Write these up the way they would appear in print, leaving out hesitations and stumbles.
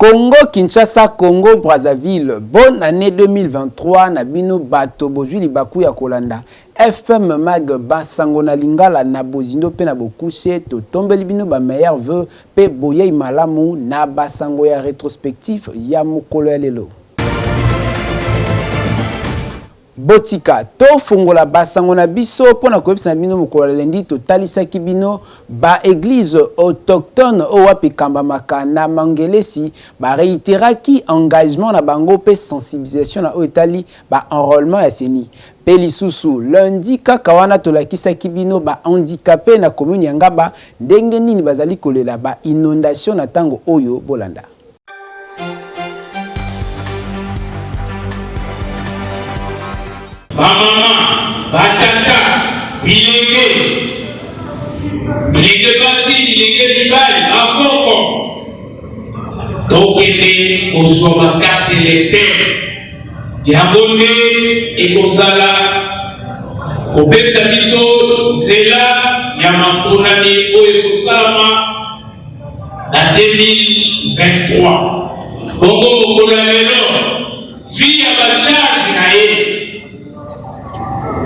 Congo Kinshasa, Congo Brazzaville, bonne année 2023 na bino bato bozwi libaku ya kolanda FM Mag basango na lingala na bozindo pe na bokuse. Totombeli bino ba meilleurs vœux pe boyei malamu na basango ya retrospectif ya mokolo ya lelo. Botika tofungola basango na biso mpo na koyebisa na bino mokolo ya lundi totalisaki bino ba eglise autochtone oyo wapi ekambamaka na mangelesi ba reiteraki engagement na bango mpe sensibilisation na oyo etali ba enrôlement ya CENI. Mpe lisusu lundi kaka wana tolakisaki bino ba handicapes na commune ya Ngaba ndenge nini bazali kolela ba inondation na tango oyo. Bolanda. Ba mama, ba tata, bilenge, bilenge basi, bilenge mibali, bakoko, tokende kozwa ba carte electeur. Yango nde ekozala kopesa biso nzela ya maponami oyo ekosalama na 2023. Bongo mokolo ya lelo, vi ya ba charge na ye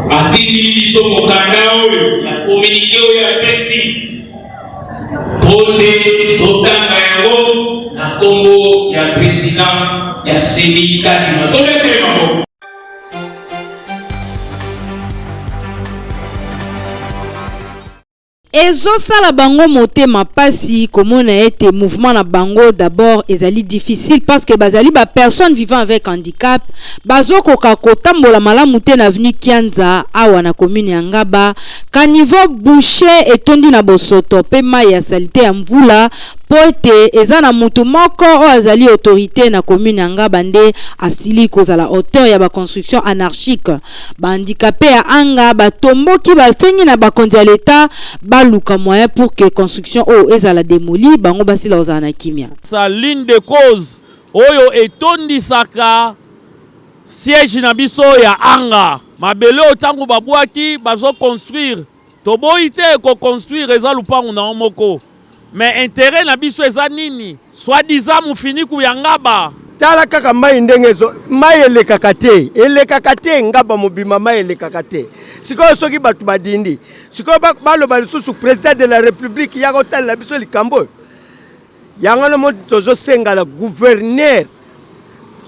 atindili biso mokanda oyo ya communiqué oyo apesi po te totanga yango na nkombo ya president ya CENI Kadima. Tobetele maboko. Ezo sala bango motema pasi komona ete mouvement na bango d'abord ezali difficile parce que bazali ba personnes vivant avec handicap, bazokoka kotambola malamu te na avenue Kianza awa na commune ya Ngaba. Caniveau bouché etondi na bosoto pe mayi ya salite ya mvula, po ete eza na mutu moko oyo azali autorite na commune ya Ngaba nde asili kozala auteur ya ba construction anarchique. Ba handicapes ya Anga batomboki, basengi na bakonzi ya l'Etat baluka moyen pour que construction oyo ezala demolie, bango basila kozala na kimia. Sa l'une des causes oyo etondisaka siège na biso ya Anga. Mabele oyo tango babwaki bazo construire, toboyi te ko construire, eza lupangu na yo moko, mais interet na biso eza nini? Soit disant mufiniku ya Ngaba. Tala kaka mai ndenge ezo, mai elekaka te, elekaka te, Ngaba mobimba mai elekaka te. Sikoyo soki bato badindi, sikoyo baloba lisusu president de la republique ya kotalela biso likambo oyo. Yango wana moni tozosenga na gouverneur,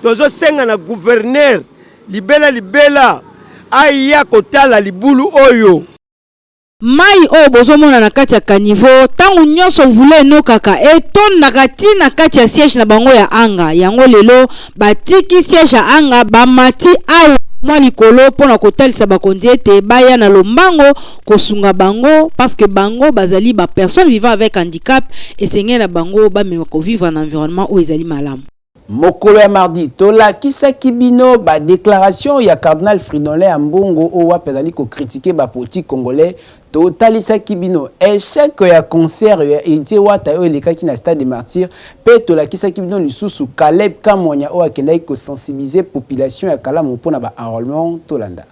tozosenga na gouverneur libela libela aya kotala libulu oyo. Mayi oyo bozomona na kati ya caniveau, tango nionso mvula enokaka, etondaka ti na kati ya siège na bango ya Anga. Yango lelo batiki siège ya Anga, bamati awa mwa likolo mpo na kotalisa bakonzi ete baya na lombango kosunga bango, parce que bango bazali ba personnes vivant avec handicap, esengeli na bango bamema kovivre na environnement oyo ezali malamu. Mokolo ya mardi, tolakisaki bino ba declarations ya Cardinal Fridolin Ambongo oyo wapi azali ko critiquer ba politiques congolais. Totalisaki bino echec ya concert ya Héritier Wata oyo elekaki na Stade des Martyrs, pe tolakisaki bino lisusu Caleb Kamwanya oyo akendaki ko sensibiliser population ya Kalamu mpona ba enrôlement. Tolanda.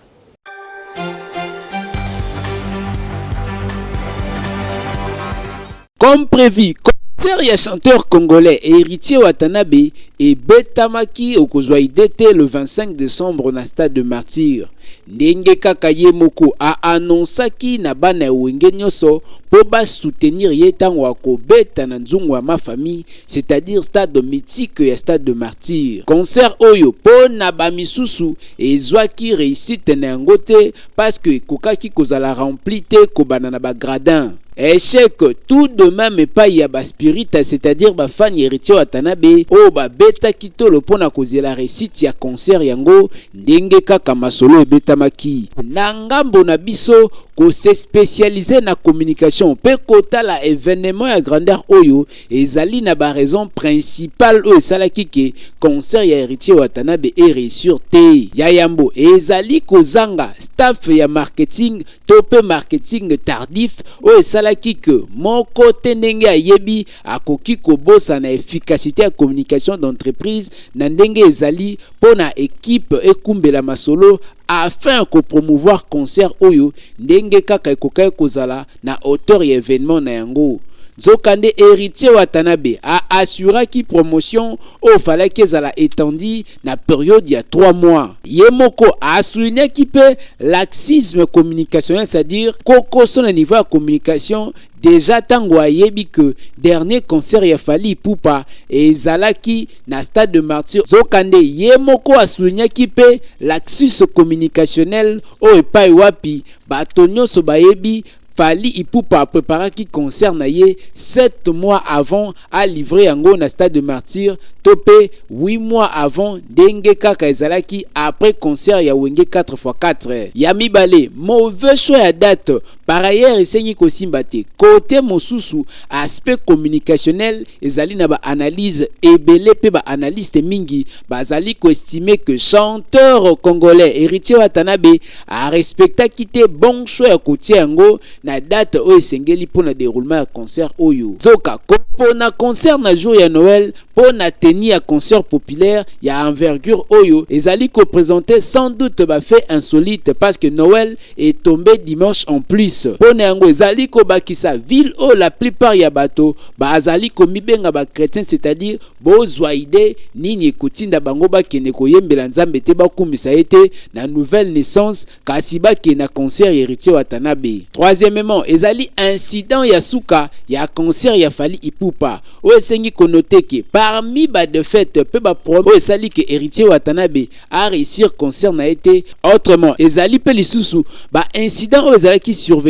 Comme prévu, concert ya chanteur congolais Héritier Watanabe ebetamaki okozwa idée te le 25 décembre na Stade de Martyrs. Ndenge kaka ye moko a annonçaki na bana ya Wenge nyonso po ba soutenir ye tango akobeta na nzungu ya ma famille, c'est-à-dire stade mythique ya Stade de Martyrs. Concert oyo po na ba misusu ezwaki réussite na yango te parce que ekokaki kozala rempli te kobanda na ba gradins. Échec tout de même epai ya ba spirita, c'est-à-dire ba fans ya Héritier Watanabe oyo babetaki tolo mpona kozela réussite ya concert yango ndenge kaka masolo ebetamaki. Na ngambo na biso, ko se spécialiser na communication mpe kotala événement ya grandeur oyo ezali na ba raison principale oyo esalaki ke concert ya Héritier Watanabe e réussir te. Ya yambo ezali kozanga staff ya marketing to mpe marketing tardif oyo esalaki ke moko te ndenge ayebi akoki kobosana efficacité ya communication d'entreprise na ndenge ezali mpo na équipe ekumbela masolo afin ya kopromouvoir concert oyo ndenge kaka ekokaki kozala na hauteur ya événement na yango. Nzokande Heritier Watanabe a assuraki promotion oyo falaki ezala etendue na periode ya 3 mois. Ye moko a soulignaki mpe laxisme communicationnel, c'est-à-dire kokoso na niveau ya communication dejà tango ayebi que dernier concert ya Fally Ipupa ezalaki na stade de Martyrs. Nzokande ye moko a soulignaki mpe laxus communicationnel oyo epai wapi bato nionso bayebi Fally Ipupa a preparaki concert na ye 7 mois avant a livrer yango na stade de Martyrs to pe 8 mois avant ndenge kaka ezalaki après concert ya Wenge 4x4. Ya mibale, mauvais choix ya date par ailleurs esengi kosimba te. Cote mosusu, aspect communicationnel ezali na ba analyses ebele pe ba analystes mingi bazali ko estimer que chanteur congolais Heritier Watanabe a respectaki te bon choix ya kotia yango na date oyo esengeli mpo na deroulement ya concert oyo. Nzoka kopona concert na jour ya Noël mpo na tenue ya concert populaire ya envergure oyo ezali ko presenter sans doute ba faits insolites parce que Noël est tombe dimanche en plus. Mpo na yango ezali kobakisa ville oyo la plupart ya bato bazali komibenga ba chretiens, c'est-à-dire Bozwa idee nini ekotinda bango bakende koyembela Nzambe te bakumisa ye te na nouvelle naissance kasi bakende na concert ya Heritier Watanabe. Troisièmement, ezali incident ya suka ya concert ya Fally Ipupa oyo esengi ko noter que parmi ba defaites pe ba problèmes oyo esali que Heritier Watanabe a reussir concert na ye te, autrement ezali pe lisusu ba incidents oyo ezalaki survenus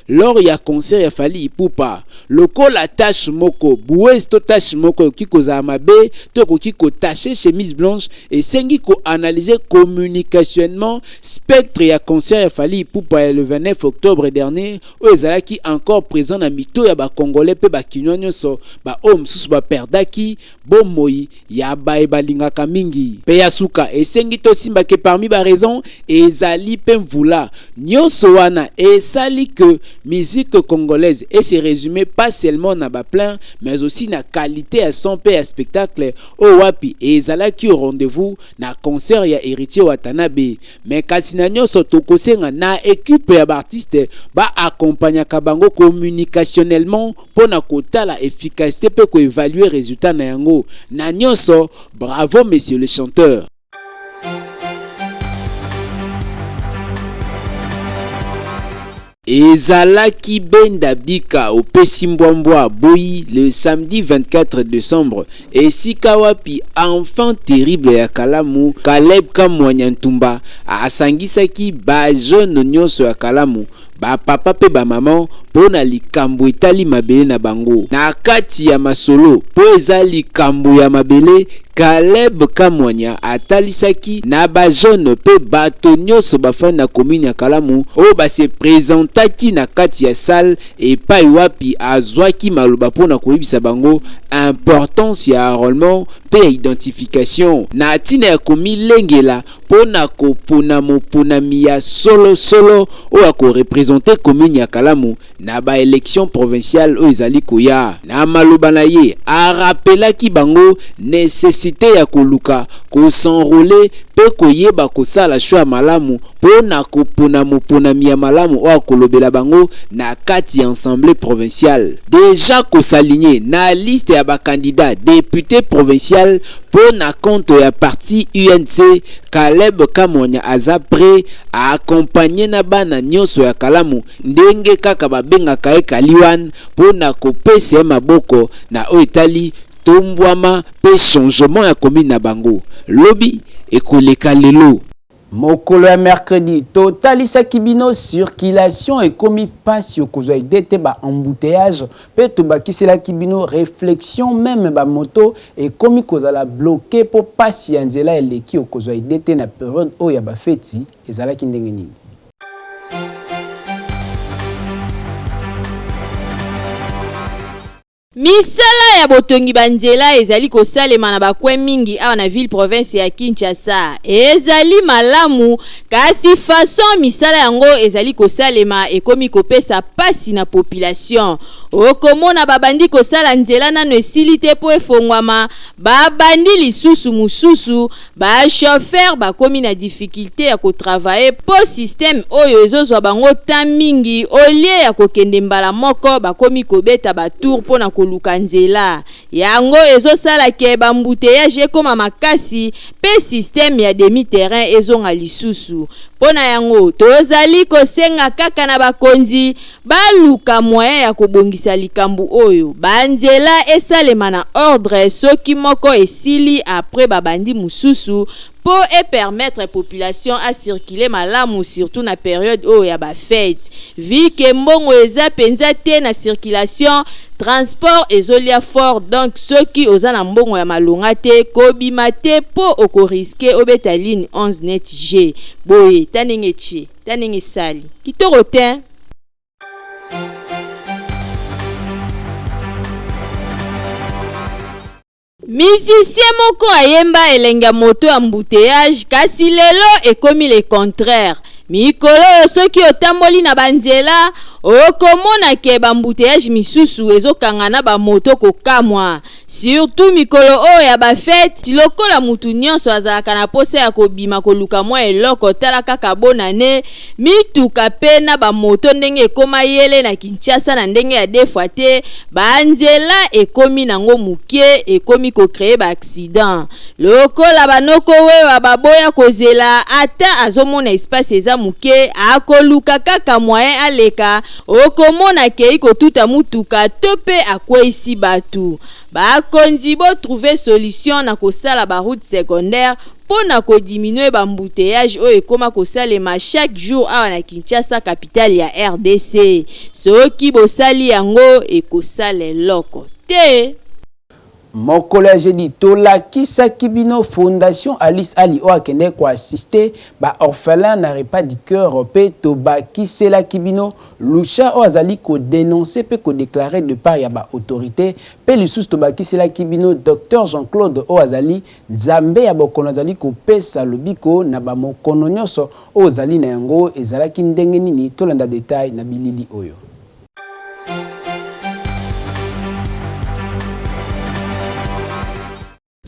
Lors ya concert ya Fally Ipupa, lokola tache moko, boueuse to tache moko ekoki kozala mabe to ekoki ko tacher chemise blanche, esengi ko analyser communicationnement spectre ya concert ya Fally Ipupa ya le 29 octobre dernier oyo ezalaki encore present na mito ya ba Congolais mpe ba Kinois nionso ba oyo mosusu ba perdaki bomoi ya baye balingaka mingi. Mpe ya suka, esengi tosimba ke parmi ba raisons ezali mpe mvula. Nionso wana esali que musique congolaise e se resumer pas seulement na ba pleins mais aussi na qualite ya son mpe ya spectacle oyo wapi ezalaki au rendez-vous na concert ya Heritier Watanabe. Mais kasi na nionso tokosenga na equipe ya ba artistes ba accompagnaka bango communicationnellement mpo na kotala efficacite mpe ko evaluer resultat na yango. Na nionso, bravo monsieur le chanteur. Ezalaki benda bika opesi mbwa mbwa aboyi le samedi 24 decembre esika wapi enfant terrible ya Kalamu Caleb Kamwanya Ntumba asangisaki ba jeunes nionso ya Kalamu ba papa mpe ba maman mpo na likambo etali mabele na bango. Na kati ya masolo mpo eza likambo ya mabele, Caleb Kamwanya atalisaki na ba jeunes mpe bato nionso bafandi na commune ya Kalamu oyo ba se presentaki na kati ya salle epayi wapi azwaki maloba mpo na koyebisa bango importance ya enrolement mpe ya identification na ntina ya komilengela mpo na kopona moponami ya solo solo oyo ako representer commune ya Kalamu na ba elections provinciales oyo ezali koya. Na maloba na ye, a rappelaki bango necessite ya koluka ko s'enroler mpe koyeba kosala choix ya malamu mpo na kopona moponami ya malamu oyo akolobela bango na kati ya Assemblee provinciale. Dejà ko s'aligner na liste ya ba candidats deputes provincial mpo na compte ya parti UNC, Caleb Kamwanya aza pret a accompagner na bana nionso ya Kalamu ndenge kaka babengaka ye Kaliwan mpo na kopesa ye maboko na oyo etali tombwama mpe changement ya commune na bango. Lobi ekoleka lelo. Mokolo ya mercredi, totalisaki bino circulation ekomi pasi okozwa idee te ba embouteillages pe tobakiselaki bino reflexion meme ba moto ekomi kozala bloque po pasi ya nzela eleki okozwa idee te na periode oyo ya ba feti ezalaki ndenge nini. Misala ya botongi ba nzela ezali kosalema na ba coin mingi awa na ville province ya Kinshasa. Ezali malamu kasi façon misala yango ezali kosalema ekomi kopesa pasi na population. Okomona babandi kosala nzela nanu esili te po efongwama, babandi lisusu mosusu, Ba chauffeurs bakomi na difficulte ya ko travailler po système oyo ezozwa bango temps mingi au lieu ya kokende mbala moko bakomi kobeta ba tour pona koluka nzela. Yango ezosala ke ba embouteillages ekoma makasi pe système ya demi terrain ezonga lisusu. Pona yango tozali kosenga kaka na bakonzi Baluka moyen ya kobongisa likambu oyo. Ba nzela esalema na ordre soki moko esili après babandi mususu po e permettre population a circuler malamu surtout na periode oyo ya ba fetes. Vu que mbongo eza penza te na circulation, transport ezolia fort donc soki oza na mbongo ya malonga te kobima te po oko risquer obeta ligne 11 neti je. Boye ta ndenge etie. Ta ndenge esali. Kitoko tein. Musicien moko ayemba elengi ya moto ya embouteillage kasi lelo ekomi le contraire. Mikolo oyo soki otamboli na ba nzela okomona ke ba embouteillage misusu ezokanga na ba moto kokamwa. Surtout mikolo oyo ya ba fete lokola mutu nionso azalaka na posa ya kobima koluka mwa eloko tala kaka bonne annee mituka pe na ba moto ndenge ekoma yele na Kinshasa na ndenge ya deux fois te ba nzela ekomi nango mukie ekomi ko creer ba accident lokola ba noko wewa baboya kozela ata azomona espace eza muke akoluka kaka moyen aleka Okomona akeyi kotuta mutuka to pe akweyisi batu. Bakonzi bo trouver solution na kosala ba routes secondaires po na ko diminuer ba embouteillages oyo ekoma kosalema chaque jour awa na Kinshasa capitale ya rdc. Soki bosali yango ekosala eloko te. Mokolo ya jeudi, tolakisaki bino Fondation Alice Ali oyo akendaki ko assister ba orphelins na Repas du Coeur mpe tobakiselaki bino Lucha oyo azali ko denoncer mpe ko declarer depart ya ba autorites mpe lisusu tobakiselaki bino Docteur Jean-Claude oyo azali Nzambe ya bokono azali kopesa lobiko na ba mokono nionso oyo ozali na yango ezalaki ndenge nini tolanda detail na bilili oyo.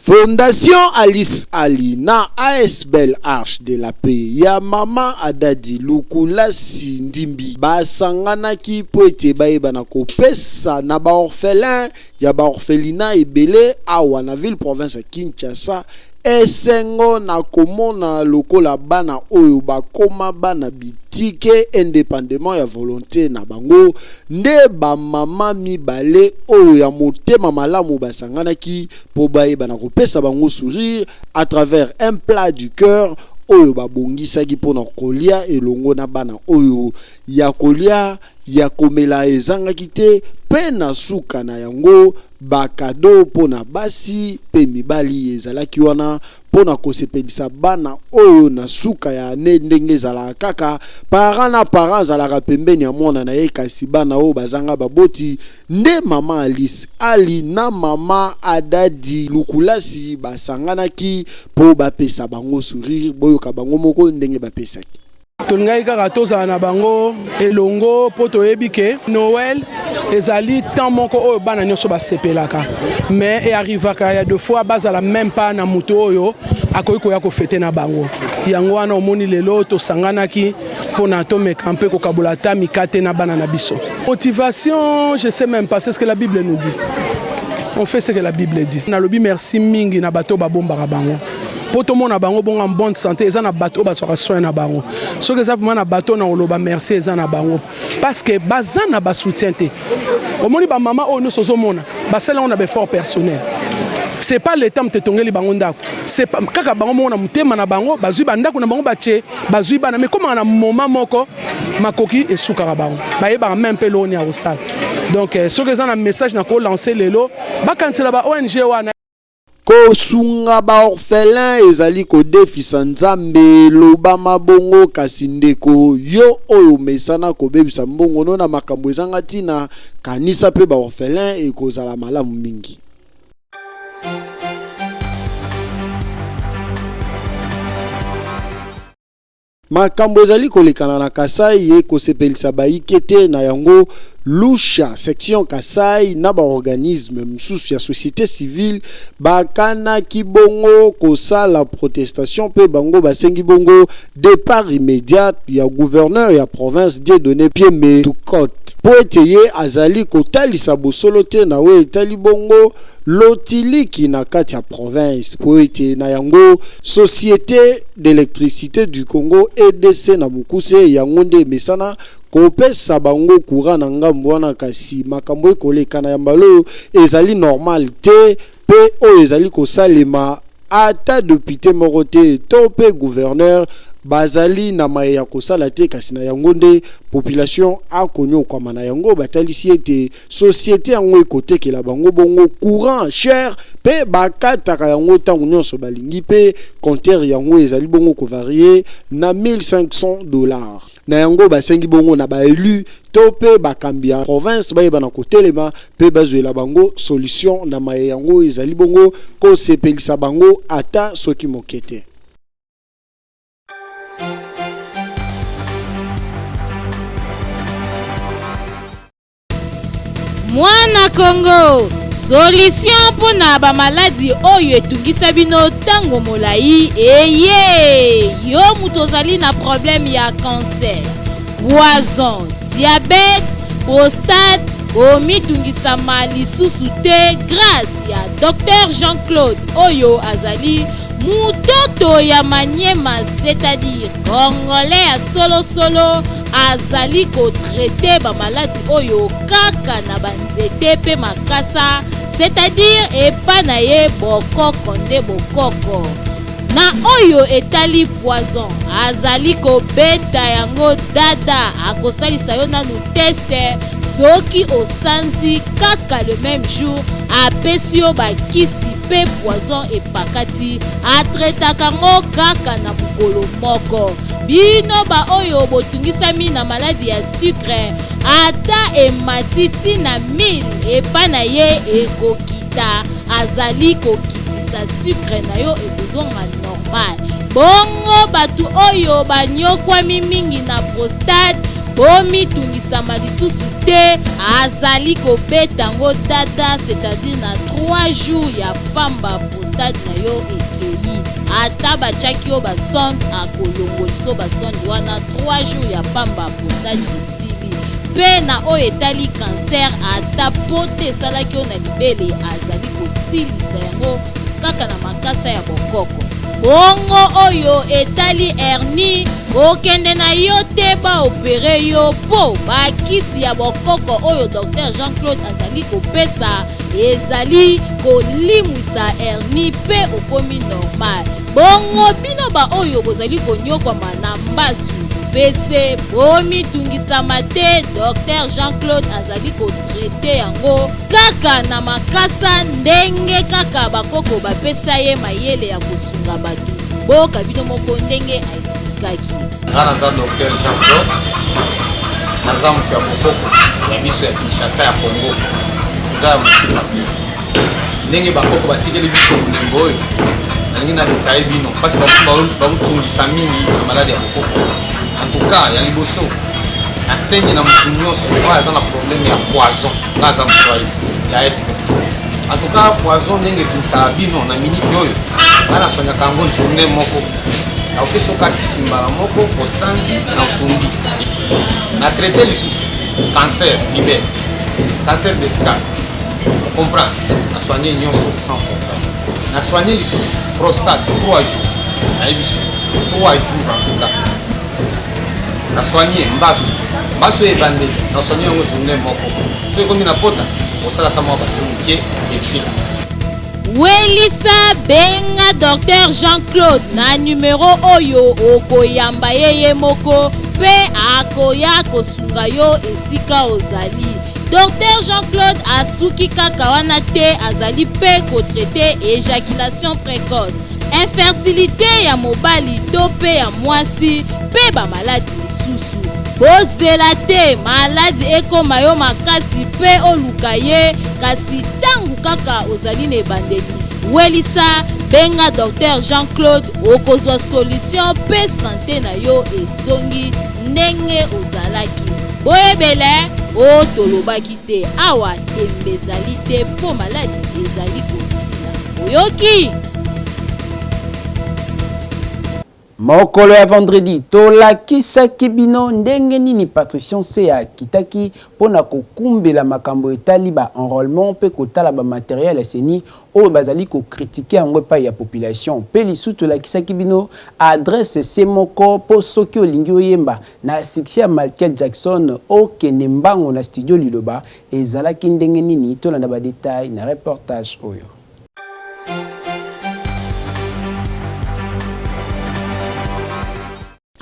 Fondation Alice Ali na asbl Arche de la Paix ya mama Adadi Lukulasi Ndimbi basanganaki mpo ete bayeba na kopesa na ba orphelins ya ba orphelinats ebele awa na ville province ya Kinshasa esengo na komona lokola bana oyo bakoma bana bitike independement ya volonte na bango nde ba mama mibale oyo ya motema malamu basanganaki mpo bayeba na kopesa bango sourire à travers un plat du cœur oyo babongisaki mpo na kolia elongo na bana oyo ya kolia ya komela ezangaki te mpe na suka na yango Ba cadeaux mpo na basi mpe mibali ezalaki wana mpo na kosepelisa bana oyo na suka ya annee ndenge ezalaka kaka parent na parent azalaka pembeni ya mwana na ye kasi bana oyo bazanga baboti nde mama Alice Ali na mama Adadi Lukulasi basanganaki mpo bapesa bango sourire boyoka bango moko ndenge bapesaki. Tolingaki kaka tozala na bango elongo mpo toyebi ke Noël ezali temps moko oyo bana nyonso basepelaka, mais e arrivaka ya de fois bazala meme pas na moto oyo akoki koya kofete na bango. Yango wana omoni lelo tosanganaki mpona tomeka mpe kokabola ata mikate na bana na biso. Motivation, je sais même pas, c'est ce que la Bible nous dit. On fait ce que la Bible dit. Nalobi merci mingi na bato babombaka bango. mpo tomona bango bongo en bonne santé eza na bato oyo bazwaka soin na bango soki eza vraiment na bato na koloba merci eza na bango parce que baza na basoutien te omoni bamama oyo nyonso ozomona basali yango na baeffort personnel c'est pas l'état moto etongeli bango ndako c'est kaka bango moko na motema na bango bazwi bandako na bango batie bazwi bana mais komaka na moment moko makoki esukaka bango bayebaka meme mpe loni ya kosala donc eh, soki eza na message na kolancer lelo bakanisela ba ong wana. Kosunga ba orphelins ezali kodefisa Nzambe, elobama bongo. Kasi ndeko, yo oyo omesana kobebisa mbongo no na makambo ezanga ntina, kanisa mpe ba orphelins, ekozala malamu mingi. Makambo ezali kolekana na Kasai ekosepelisa bayike te, na yango Lusha section Kasai na ba organismes mosusu ya societe civile bakanaki bongo kosala protestation mpe bango basengi bongo depart immediat ya gouverneur ya province Dieudonne Pieme Tukot mpo ete ye azali kotalisa bosolo te na oyo etali bongo lotiliki na kati ya province mpo ete na yango Societe d'electricite du Congo, EDC na mokuse, yango nde emesana kopesa bango courant na ngambo wana, kasi makambo ekoleka na ya mbala oyo ezali normal te mpe oyo ezali kosalema ata depute moko te to mpe gouverneur bazali na maye ya kosala te, kasi na yango nde population akonyokwama na yango. Batalisi ete Societe yango ekotekela bango bongo courant cher pe bakataka yango tango nyonso balingi pe compteur yango ezali bongo ko varier na 1500 dollars. Na yango basengi bongo na ba elus to pe bakambi ya province bayeba na kotelema pe bazwela bango solution na maye yango ezali bongo kosepelisa bango ata soki moke te. Mwana Congo, solution mpo na bamaladi oyo etungisa bino ntango molai eye. Yo moto ozali na problème ya cancer, poison, diabète, prostate, komitungisama lisusu te grâce ya Dr Jean-Claude oyo azali Mutoto ya Maniema c'est-à-dire congolais ya solo solo azali ko traiter ba maladi oyo kaka na ba nzete pe makasa c'est-à-dire epa na ye bokoko nde bokoko. Na oyo etali poison azali kobeta yango dada akosalisa yo nanu test soki osanzi kaka le meme jour apesi yo ba kisi mpe poison epakati atretaka ngo kaka na mokolo moko. Bino ba oyo botungisami na maladi ya sucre ata emati ti na 1000 epa na ye ekokita, azali kokitisa sucre na yo ekozonga normal. Bongo bato oyo banyokwami mingi na prostate bomitungisama lisusu te, azali kobeta ngo dada c'est-à-dire na 3 jours ya pamba prostate na yo ekeyi. Ata batiaki yo ba sonde akolongoliso ba sonde wana 3 jours ya pamba prostate esili. Mpe na oyo etali cancer ata pota esalaki yo na libele azali kosilisa yango kaka na makasa ya bokoko. Bongo oyo etali hernie kokende na yo te ba opere yo mpo bakisi ya bokoko oyo Docteur Jean-Claude azali kopesa ezali kolimwisa hernie mpe okomi normal. Bongo bino ba oyo bozali konyokwama na mbasu pese bomitungisama te, Docteur Jean-Claude azali kotraite yango kaka na makasa ndenge kaka bakoko bapesa ye mayele ya kosunga bato. Boyoka bino moko ndenge a explikaki. Nga naza Docteur Jean Claude, naza moto ya bokoko ya biso ya Kinshasa ya Congo, toza ya mosika te. Ndenge bakoko batikeli biso bolingo oyo, nalingi na detaille bino mpasi bakotungisa mingi na maladi ya bokoko. En tout cas, ya liboso nasengi na moto nyonso oyo aza na problème ya poison, nga aza moswahili ya est. En tout cas, poison ndenge etungisaka bino na minute oyo, nga naswanyaka yango journée moko. Nakoki soka kisi mbala moko osanzi na osumbi. Na traite lisusu cancer libe, cancer de scalp. Comprendre? Na soigner nyonso sans problème. Na soigner lisusu prostate 3 jours. Nayebisi 3 jours en tout cas. Na soigner mbasu. Mbasu ebandeli na soigner yango journée moko. Soki ekomi na pota, osala ata mwa bato moke esila. Welisa benga Docteur Jean-Claude na numero oyo okoyamba ye ye moko mpe akoya kosunga yo esika ozali. Docteur Jean-Claude asuki kaka wana te, azali mpe kotraite ejaculation précoce, infertilité ya mobali to mpe ya mwasi mpe bamaladi misusu. Bozela te maladi ekoma yo makasi mpe oluka ye, kasi ntango kaka ozali na ebandeli, welisa, benga Docteur Jean-Claude, okozwa solution mpe sante na yo ezongi ndenge ozalaki. Boyebele o tolobaki te, awa tembe ezali te mpo maladi ezali kosila. Oyoki? Mokolo ya vendredi, tolakisaki bino ndenge nini Patricia Nseya akitaki mpo na kokumbela makambo etali ba enrôlement mpe kotala ba materiel ya CENI oyo bazali ko critiquer yango epai ya population. Mpe lisusu tolakisaki bino adresse se moko mpo soki olingi oyemba na succès ya Michael Jackson okende mbango na studio Liloba ezalaki ndenge nini. Tolanda ba details na reportage oyo.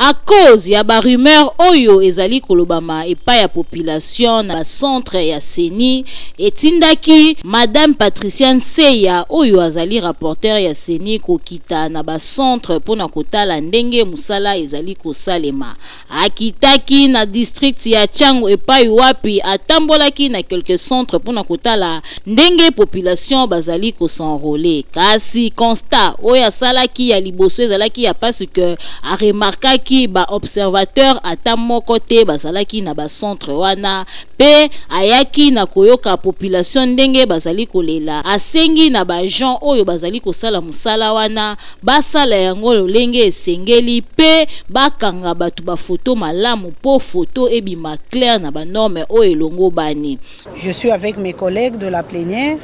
À cause ya ba rumeurs oyo ezali kolobama epai ya population na ba centres ya CENI, etindaki Madame Patricia Nseya oyo azali rapporteur ya CENI kokita na ba centres mpo na kotala ndenge mosala ezali kosalema. Akitaki na district ya Tshangu epai wapi atambolaki na quelques centres mpo na kotala ndenge population bazali ko s'enroler. Kasi constat oyo asalaki ya liboso ezalaki ya pasi que a remarkaki ba observateurs ata moko te bazalaki na ba centres wana mpe ayaki na koyoka population ndenge bazali kolela. Asengi na ba agents oyo bazali kosala mosala wana basala yango lolenge esengeli mpe bakanga bato ba photo malamu mpo photo ebima claire na ba normes oyo elongobani. Je suis avec mes collègues de la plénière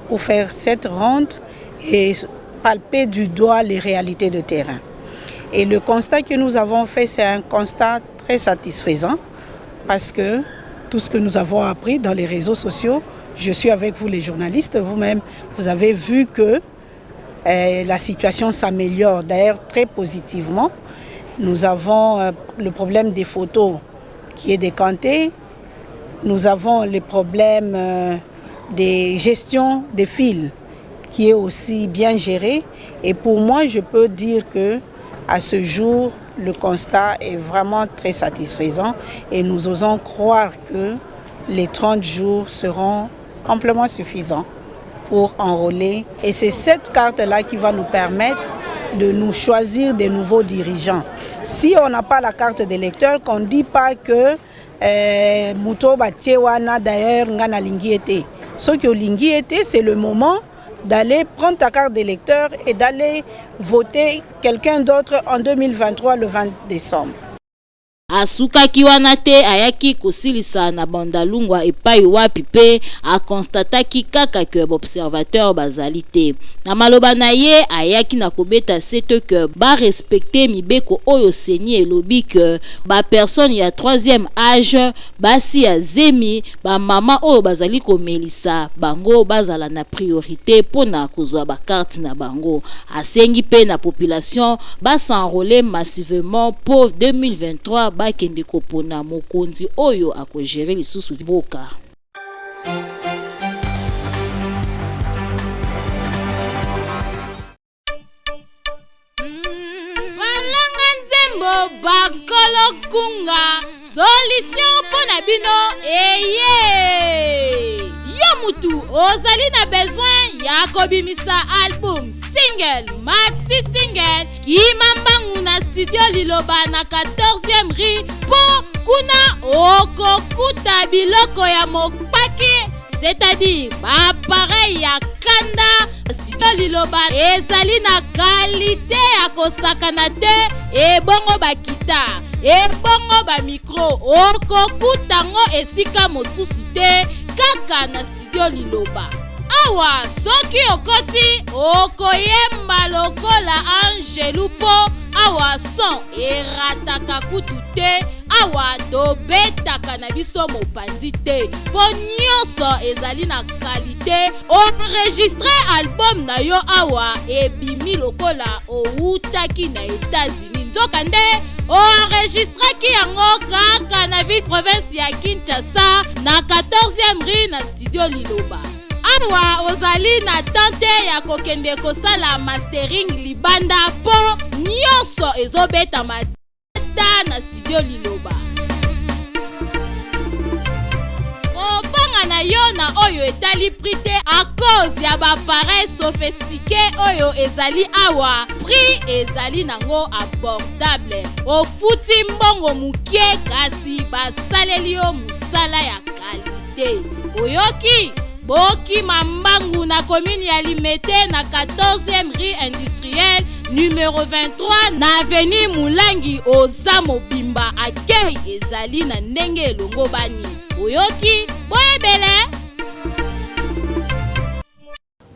pour faire cette ronde et palper du doigt les réalités de terrain. Et le constat que nous avons fait, c'est un constat très satisfaisant parce que tout ce que nous avons appris dans les réseaux sociaux, je suis avec vous les journalistes, vous-même, vous avez vu que la situation s'améliore d'ailleurs très positivement. Nous avons le problème des photos qui est décanté. Nous avons le problème des gestions des fils qui est aussi bien géré. Et pour moi, je peux dire que à ce jour, le constat est vraiment très satisfaisant et nous osons croire que les 30 jours seront amplement suffisants pour enrôler. Et c'est cette carte-là qui va nous permettre de nous choisir des nouveaux dirigeants. Si on n'a pas la carte d'électeur, qu'on ne dit pas que moto batie wana d'ailleurs nga nalingi ete. Soki olingi ete, c'est le moment d'aller prendre ta carte d'électeur et d'aller voter quelqu'un d'autre en 2023 le 20 décembre. Asukaki wana te, ayaki kosilisa na Bandalungwa epai wapi mpe akonstataki kaka ke baobservateur bazali te. Na maloba na ye, ayaki na kobeta sete ke barespecte mibeko oyo CENI elobi ke bapersone ya troisième âge, basi ya zemi, bamama oyo bazali komelisa bango bazala na priorité mpona kozwa bakarte na bango. Asengi mpe na population bas'enrôler massivement mpo 2023 bakende kopona mokonzi oyo akogérer lisusu mboka. Balanga nzembo bakolo kunga solution mpo na bino eye. Yo mutu ozali na besoin ya kobimisa album, single, maxi single, kima mbangu na studio Liloba na 14e rue mpo kuna okokuta biloko ya mokpaki, c'est-à-dire baappareil ya kanda. Studio Liloba ezali na qualité ya kosakana te. Ebongo bakita, ebongo bamicro, okokuta yango esika mosusu te, kaka na studio Liloba. Awa soki okoti, okoyemba lokola angelu mpo awa son erataka kutu te. Awa tobetaka na biso mopanzi te mpo nyonso ezali na qualité. Enregistre album na yo awa, ebimi lokola owutaki na États-Unis, nzokande Oenregistraki yango kaka na ville province ya Kinshasa na 14e rue na studio Liloba. Awa ozali na temps te ya kokende kosala mastering libanda mpo nyonso ezobetama ta na studio Liloba. Kobanga na yo na oyo etali prix te à cause ya ba appareil sophistiqué oyo ezali awa, prix ezali nango abordable. Ofuti mbongo mokie kasi basaleli yo mosala ya qualité. Oyoki? Bokima mbangu na commune ya Limete na 14e rue industrielle numero 23 na avenue Mulangi. Oza mobimba, accueil ezali na ndenge elongobani. Oyoki? Boyebele.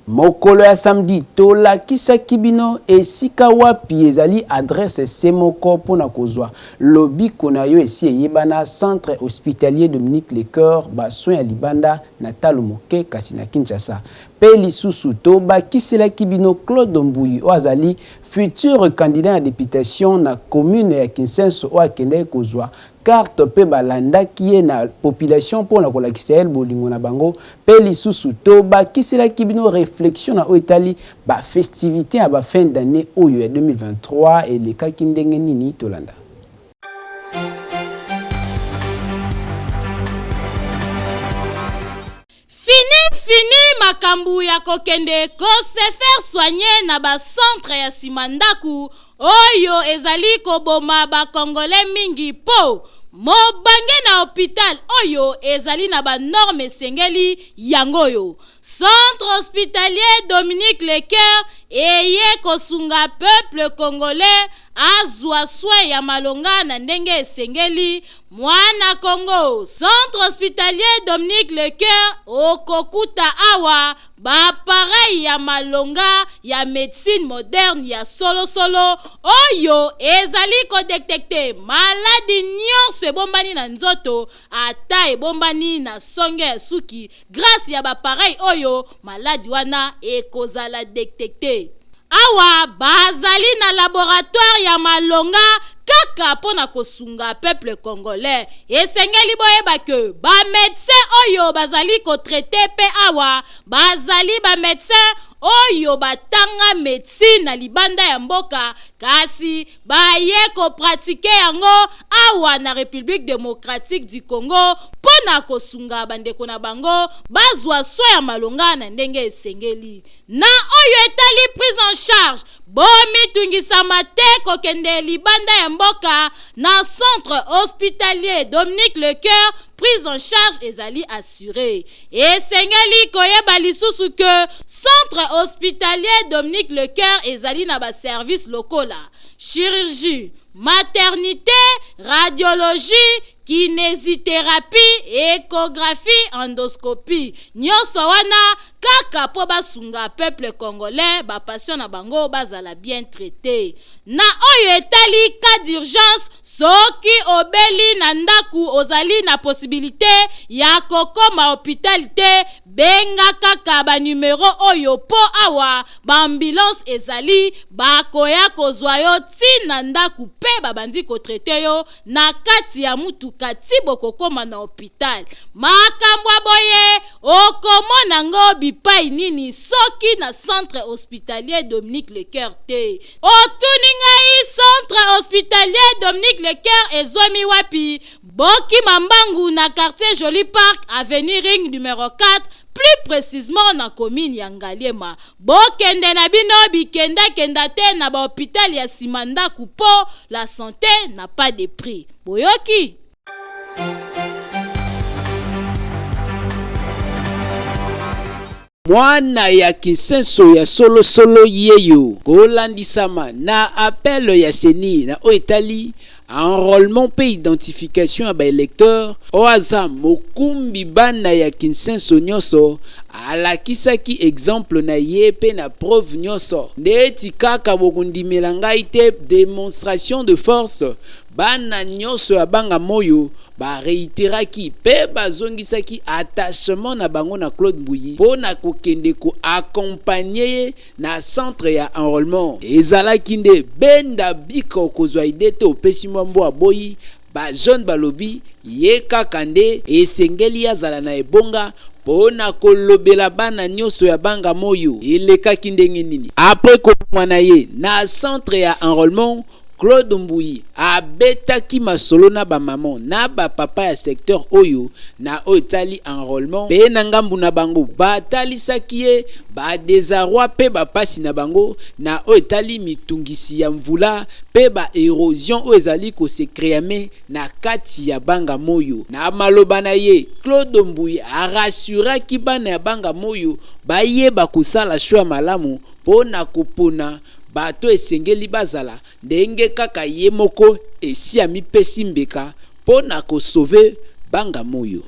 Mokolo ya samedi tolakisaki bino esika wapi ezali adresse se moko mpona kozwa lobiko na yo esi eyebana, centre hospitalier Dominique Lecoeur, basoin ya libanda na talo moke kasi na Kinshasa. Mpe lisusu tobakiselaki bino Claude Mbuyi oyo azali futur candidat ya députation na commune ya Kinsenso oyo akendaki kozwa carte mpe balandaki ye na population mpona kolakisa ye bolingo na bango. Mpe lisusu tobakiselaki bino réflexion na oyo etali bafestivité ya bafin d'année oyo ya 2023 elekaki ndenge nini. Tolanda. Fini fini makambo ya kokende ko se faire soigner na bacentre ya nsima ndako oyo ezali koboma bakongole mingi, mpo mobange na hôpital oyo ezali na banorme esengeli. Yango oyo centre hospitalier Dominique Lecoeur eye kosunga peuple congolais azwa soin ya malonga na ndenge esengeli. Mwana Congo, centre hospitalier Dominique Lecoeur, okokuta awa baappareil ya malonga ya médecine moderne ya solosolo oyo ezali kodétecter maladi nyonso ebombani na nzoto, ata ebombani na songe ya suki. Grâce ya baappareil oyo, maladi wana ekozala détecté. Awa bazali na laboratoire ya malonga kaka mpo na kosunga peuple congolais. Esengeli boyeba ke bamédecin oyo bazali kotraiter mpe awa bazali bamédecin oyo batanga médecine na libanda ya mboka, kasi baye kopratiquer yango awa na République démocratique du Congo mpo na kosunga bandeko na bango bazwa soin ya malonga na ndenge esengeli. Na oyo etali prise en charge, bomitungisama te kokende libanda ya mboka. Na centre hospitalier Dominique Lecoeur, prise en charge ezali assuré. Esengeli koyeba lisusu ke centre hospitalier Dominique Lecoeur ezali na baservice lokola chirurgie, maternité, radiologie, kinésithérapie, échographie, endoscopie. Nyonso wana kaka mpo basunga peuple congolais, bapatient na bango bazala bien traité. Na oyo etali cas d'urgence, soki obeli na ndako, ozali na possibilité ya kokoma hôpital te, benga kaka banumero oyo mpo awa baambulance ezali, bakoya kozwa yo ntina ndako mpe babandi kotraiter yo na kati ya mutuka ti bokokóma na hôpital. Makambo ya boye okomona ngo bipai nini soki na centre hospitalier Dominique Lecoeur te? Otuni ngai, centre hospitalier Dominique Lecoeur ezwami wapi? Bokima mbangu na quartier Joli Park, avenue Ring numéro 4, plus précisément na commune ya Ngaliema. Bokende na bino bikendakenda te na bahôpital ya nsima ndako, mpo la santé n'a pas de prix. Boyoki? Mwana ya Kinsenso ya solosolo yeyo kolandisama na appel ya CENI na oyo etali enrôlement mpe identification ya baélecteur, oyo aza mokumbi bana ya Kinsenso nyonso alakisaki exemple na ye mpe na preuve nyonso. Ndeti kaka bokondimela ngai te, démonstration de force, bana nyonso ya banga moyo bareiteraki mpe bazongisaki attachement na bango na Claude Mbuyi mpo na kokende koaccompagner ye na centre ya enrôlement. Ezalaki nde benda biko kozwa idée te opesi. mwa mbwa aboyi. Ba jeunes balobi ye kaka nde esengeli azala na ebonga mpo na kolobela bana nyonso ya Banga Moyo elekaki ndenge nini. Après kolongwa na ye na centre ya enrôlement, Claude Mbuyi abetaki masolo na ba maman na ba papa ya secteur oyo na oyo etali enrôlement, mpe na ngambu na bango batalisaki ye ba désarroi mpe ba pasi na bango na oyo etali mitungisi ya mvula mpe ba erosion oyo ezali ko se creame na kati ya Banga Moyo. Na maloba na ye, Claude Mbuyi a rassuraki bana ya Banga Moyo bayeba kosala choix ya malamu mpo na kopona bato esengeli bazala ndenge kaka ye moko esi amipesi mbeka mpo na ko sauver Banga Moyo.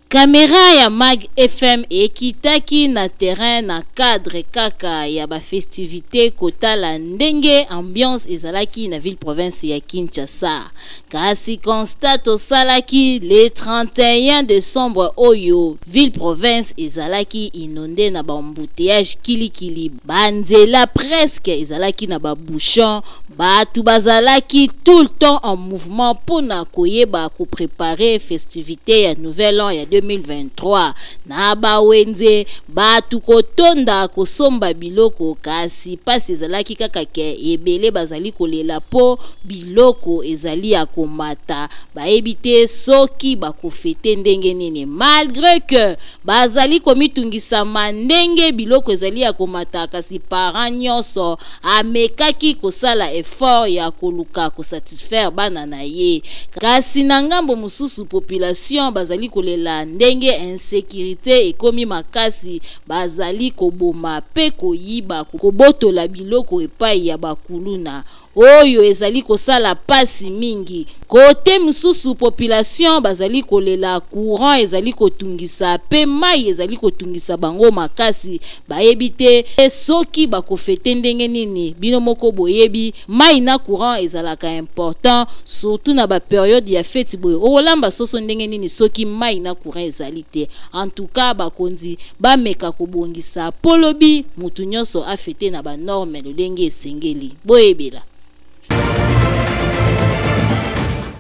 Camera ya Mag FM ekitaki na terrain na cadre kaka ya ba festivites kotala ndenge ambiance ezalaki na ville province ya Kinshasa. Kasi constat tosalaki le 31 decembre oyo ville province ezalaki inonde na ba embouteillages kili kili, ba nzela presque ezalaki na ba bouchons, batu bazalaki tout le temps en mouvement pona koyeba ko preparer festivite ya nouvel an ya 2023 na ba wenze, batu kotonda kosomba biloko kasi pasi ezalaki kaka ke ebele bazali kolela po biloko ezali ya komata bayebi te soki bakofete ndenge nini malgre que bazali komitungisama ndenge biloko ezali ya komata kasi parent nyonso amekaki kosala effort ya koluka kosatisfaire bana na ye kasi na ngambo mosusu population bazali kolela ndenge insecurite ekomi makasi bazali koboma pe koyiba kobotola biloko epai ya bakuluna oyo ezali kosala pasi mingi. Kote mosusu population bazali kolela courant ezali kotungisa pe mayi ezali kotungisa bango makasi, bayebi te soki bakofete ndenge nini. Bino moko boyebi mayi na courant ezalaka important surtout na ba periode ya feti boye, okolamba soso ndenge nini soki mayi na courant ezali te? En tout cas bakonzi bameka kobongisa po lobi mutu nionso a fete na ba normes lolenge esengeli. Boyebela.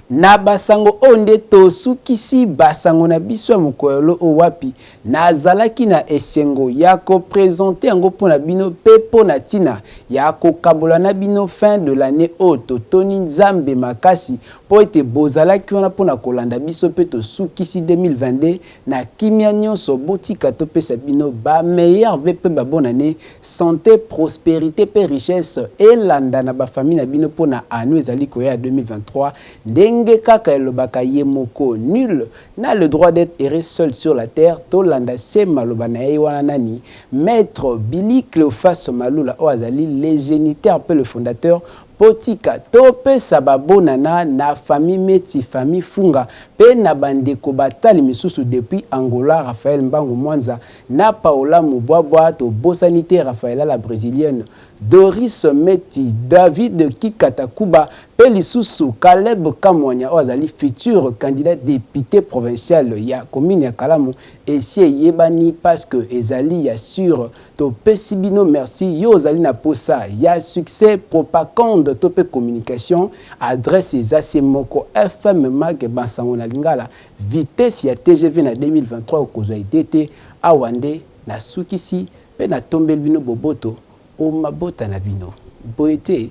Na basango oyo nde tosukisi basango na biso ya mokolo oyo wapi nazalaki na esengo ya ko presenter yango mpo na bino mpe mpo na ntina ya kokabola na bino fin de l'annee oyo totoni Nzambe makasi mpo ete bozalaki wana mpo na kolanda biso mpe tosukisi 2022 Na kimia nionso botika topesa bino ba meilleurs vœux pe ba bonne annee, sante, prosperite pe richesse elanda na ba famille na bino pona annee ezali koya ya 2023 ndenge kaka elobaka ye moko nul n'a le droit d'etre heureux seul sur la terre tolanda se maloba na ye wana nani maitre Billy Cleophas Malula oyo azali le geniteur pe le fondateur Botika topesa ba bonana na famille Meti, famille Funga pe na ba ndeko batali misusu depuis Angola, Raphaël Mbangu Mwanza na Paola Mubwabwa, tobosani te Raphaëla la brésilienne, Doris Meti, David Kikata Kuba pe lisusu Caleb Kamwanya oyo azali futur candidat depute provincial ya commune ya Kalamu, esi eyebani parce que ezali ya sur. Topesi bino merci yo ozali na posa ya succès propacande to pe communication adresse eza se moko FM mag ba sango na lingala vitesse ya TGV na 2023 okozwa idee te awa nde na sukisi pe na tombeli bino boboto o mabota na bino boye te?